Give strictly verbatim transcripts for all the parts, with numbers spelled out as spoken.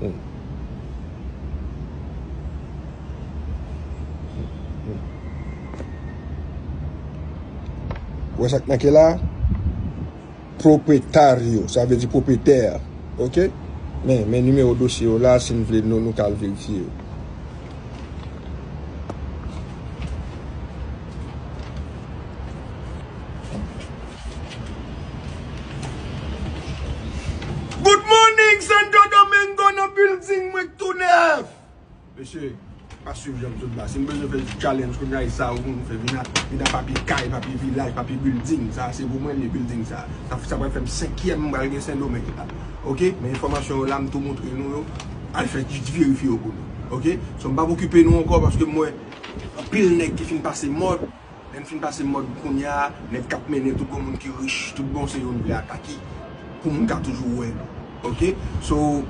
Wè sa k make la? Proprietário, sa vle di pwopriyetè. Oke? Men, men nimewo dosye yo la, si n vle, nou, nou ka al verifye yo. Good morning, Santo Domingo nan building mwen k tou nèf. Mesye, pa swiv jan m sot la. Si m bezwen fè challenge kounye a, e sa ou konn fè. Vin a, vin a papye kay, papye vilaj, papye building. Sa se pou mwen li building sa. Sa, sa pral fè m senkyèm m pral gen Sendomeng la. Oke? Men enfòmasyon yo la, m tou montre nou yo. Al fè verifye yo pou nou. Oke? So m p ap okipe nou ankò paske m wè anpil nèg ki fin pase mòd. Lè n fin pase mòd kounye a, nèg k ap mennen tout bon moun ki rich, tout bon se yo n vle atake pou moun ka toujou wè nou. Oke? So,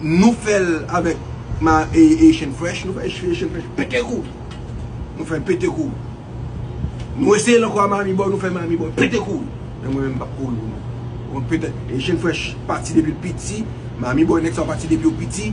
nou fè l avèk ma, e, Haitian Fresh, nou fè Haitian Fresh pete kouri. Nou fè l pete kouri. Nou eseye l ankò a Miami Boy, nou fè Miami Boy pete kouri. Men mwen menm m p ap kouri pou nou. Bon, petèt, Haitian Fresh pati depi l piti, Miami Boy nèg sa yo pati depi yo piti,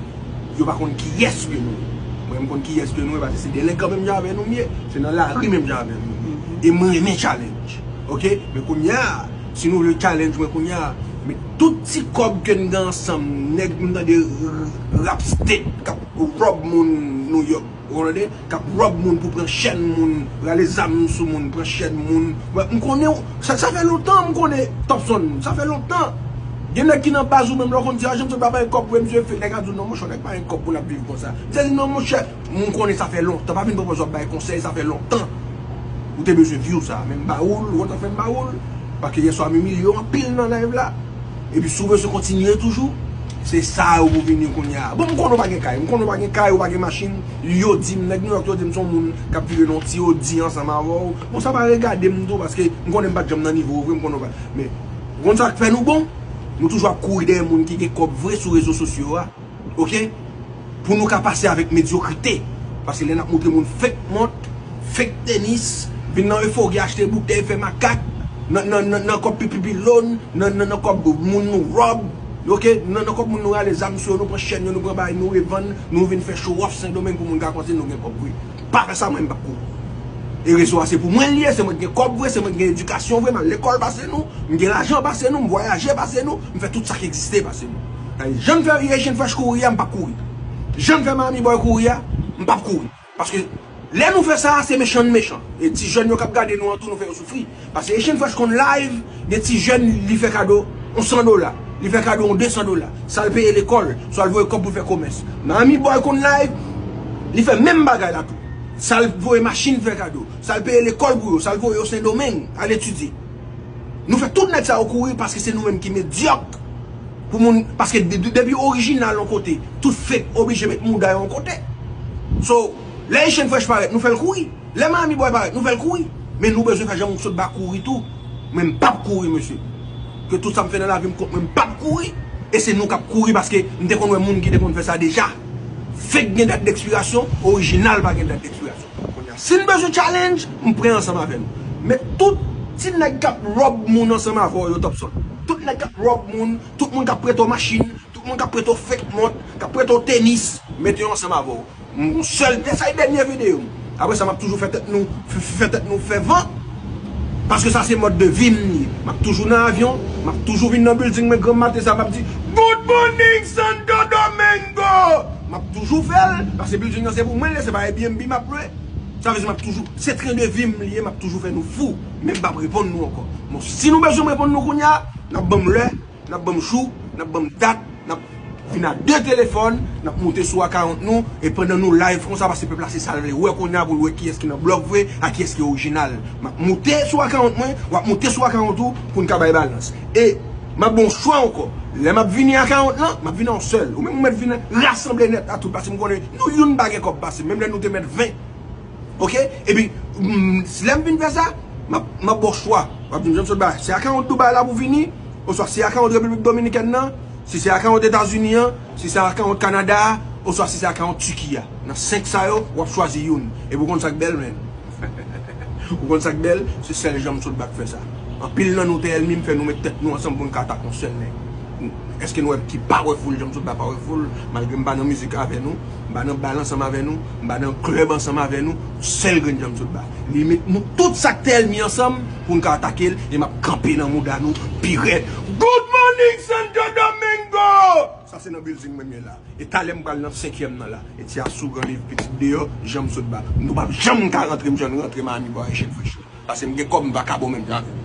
yo pa konn kiyès ke nou ye. Mwen m konn kiyès ke nou ye, paske se delenkan menm jan avè nou m ye, se nan lari menm jan avè nou m ye. E mwen renmen challenge. Oke? Men kounye a, si nou vle challenge mwen kounye a, men tout ti kòb ke n gen ansanm, nèg m tande r-, rap state k ap rob moun New York, ou konprann? K ap rob moun pou pran chèn moun, rale zam sou moun, pran chèn moun. Mwen, m konnen w, sa, sa fè lontan m konnen Topson, sa fè lontan. Gen nèg ki nan baz ou menm lè w konn di, "A, Jean Claude pa gen kòb pou msye fè," nèg ap di w, "Non, monchè, nèg pa gen kòb pou n ap viv konsa." M di, "Non, monchè, m konnen sa fè lontan, pa vin pran pòz w ap bay konsèy, sa fè lontan." Ou te bezwen view sa, men m ba ou l, ou konn sa k fè m ba ou l, paske yèswa m imilye w anpil nan live la. Epi si w bezwen kontinye toujou, se sa yo pou vini kounye a. Bon, m konnen w pa gen kay, m konnen w pa gen kay, ou pa gen machin. Yo di m, nèg New York yo di m se yon moun k ap viv nan yon ti odi ansanm avè w. Bon, sa pa regade m tou, paske m konnen m pa t janm nan nivo w vre, m konnen w pa. Men, ou konn sa k fè nou bon? Nou toujou ap kouri dèyè moun ki gen kòb vre sou rezo sosyo a. Oke? Pou nou ka pase avèk medyokrite. Paske lè n ap montre moun fake mont, fake tenis, vin nan efori achte boutèy, fè makak, nan, nan, nan, nan kòb pipi pilon, nan, nan, nan kòb moun nou rob, oke? Nan, nan kòb moun nou rale zam sou yo, nou pran chèn yo, nou pran bagay, nou revann, nou vin fè show off Sendomeng pou moun ka panse nou gen kòb vre. Pa fè sa, mwen m p ap kouri. E rezo a se pou mwen l ye, se mwen ki gen kòb vre, se mwen ki gen edikasyon vre, m al lekòl pase nou, m gen lajan pase nou, m vwayaje pase nou, m fè tout sa ki egziste pase nou. Jan m fè Haitian Fresh kouri a, m p ap kouri. Jan m fè Miami Boy kouri a, m p ap kouri. Paske lè nou fè sa, se mechan n mechan. E ti jèn yo k ap gade nou an tou, nou fè yo soufri. Paske Haitian Fresh konn live, gen ti jèn li fè kado yon san dola, li fè kado yon de san dola. Sa l peye lekòl, swa l voye kòb pou l fè komès. Miami Boy konn live, li fè menm bagay la tou. Sa l voye machin fè kado, sa l peye lekòl pou yo, sa l voye yo Sendomeng al etidye. Nou fè tout nèg sa yo kouri paske se nou menm ki medyòk. Pou moun, paske de-, de-, depi orijinal yon kote, tout fake oblije met mouda yo yon kote. So, lè Haitian Fresh parèt, nou fè l kouri. Lè Miami Boy parèt, nou fè l kouri. Men nou bezwen fè Jean Claude Sotba kouri tou. Mwen m p ap kouri, mesye. Ke tout sa m fè nan lavi m kont mwen, m p ap kouri. E se nou k ap kouri paske m te konn wè moun ki te konn fè sa deja. Fake gen dat dekspirasyon, orijinal pa gen dat dekspirasyon. Kounye a, si n bezwen challenge, m prè ansanm avè nou. Men tout ti nèg k ap rob moun ansanm avè w yo, Topson. Tout nèg k ap rob moun, tout moun k ap prete w machin, tout moun k ap prete w fake mont, k ap prete w tenis, mete yo ansanm avè w. M gon sèl, sa e dènye videyo m. Apre sa, m ap toujou fè tèt nou, f-, f-, fè tèt nou fè van. Paske sa se mòd de vi m li ye. M ap toujou nan avyon, m ap toujou vin nan building mwen granm maten sa, m ap di, "Good morning, Santo Domingo!" M ap toujou fè l, paske building nan se pou mwen l ye, se pa Airbnb m ap lwe. Sa vle di m ap toujou, se tren de vi m li ye, m ap toujou fè nou fou, men m p ap reponn nou ankò. Bon, si nou bezwen m reponn nou kounye a, n ap ban m lè, n ap ban m jou, n ap ban m dat, n ap vin a de telefòn, n ap moute sou akawont nou, e pandan nou live konsa, paske pèp la se sa l vle wè kounye a pou l wè kiyès ki nan blòf vre, ak kiyès ki orijinal. M ap moute sou akawont mwen, w ap moute sou akawont ou, pou n ka bay balans. E m ap ba w chwa ankò. Lè m ap vini akawont lan, m ap vini an sèl. Ou menm ou mèt vin rasanble nèt a tout, paske m konnen nou youn pa gen kòb pase m, menm lè nou te mèt ven. Oke? Epi, mm, lè m vin fè sa, m ap, m ap ba w chwa. W ap di m, "Jean Claude Sotba, se akawont Dubai la pou vini, oswa se akawont Repiblik Dominikèn nan, si se akawont Etazini an, si se akawont Kanada a, oswa si se akawont Tiki a." Nan senk sa yo, w ap chwazi youn. Epi w konn sa k bèl, men. Ou konn sa k bèl? Se sèl Jean Claude Sotba k fè sa. Anpil nan nou te ènmi m, fè nou met tèt nou ansanm pou n ka atake yon sèl nèg. Èske nou wè ki pawèful Jan M Sotba pawèful? Malgre m pa nan mizik avè nou, m pa nan bal ansanm avè nou, m pa nan klèb ansanm avè nou, sèl grenn Jan M Sotba. Li met nou tout sa k te ènmi ansanm pou n ka atake l, e m ap kanpe nan mouda nou pi rèd. Good morning, Santo Domingo! Sa se nan building mwen ye la. E talè m pral nan senkyèm nan la. E ti a sou gran liv pitit deyò, Jan M Sotba. Nou p ap janm ka rantre m jan n rantre Miami Boy Haitian Fresh. Paske m gen kòb, m vakabon menm jan avè